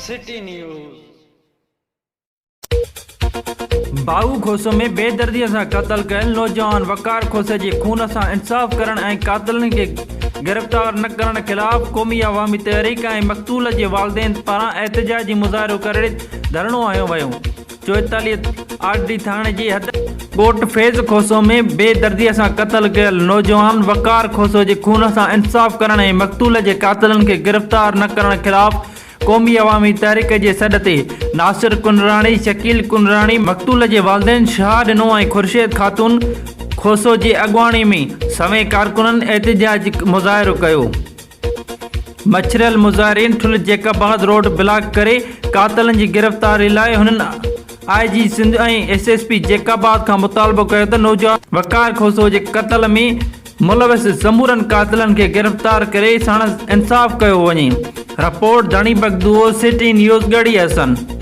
City news. Bahu Khoso ۾ بيدردي سان قتل ڪيل نوجوان وقار کوسي جي خون سان انصاف ڪرڻ ۽ قاتلن کي گرفتار نه ڪرڻ خلاف قومي عوامي تحريڪ ۽ مقتول جي والدين پاران احتجاجي مظاهرو ڪري ڌرڻو هنيو ويو. 44 آر ڊي ٿاڻي جي حد ڳوٺ فيض کوسو ۾ بي دردي سان قتل ڪيل نوجوان وقار کوسو جي خون سان انصاف ڪرڻ ۽ مقتول جي قاتلن کي گرفتار نه ڪرڻ خلاف قومي عوامي تحريڪ جي سڏ تي ناصر ڪنراڻي، شڪيل ڪنراڻي، مقتول جي والدين شاهه ڏنو ۽ خورشيد خاتون کوسو جي اڳواڻي ۾ سوين ڪارڪنن احتجاجي مظاهرو ڪيو. مڇريل مظاهرين ٺل جيڪب آباد روڊ بلاڪ ڪري قاتلن جي گرفتاري لاء هنن I G Sindh ۽ S S P Jacobabad کان مطالبو ڪيو ته نوجوان وقار کوسو جي قتل ۾ ملوث سمورن قاتلن کي گرفتار ڪري ساڻس انصاف ڪيو وڃي. رپورٽ، ڌڻي بخش دودو، سٽي نيوز، ڳڙهي حسن.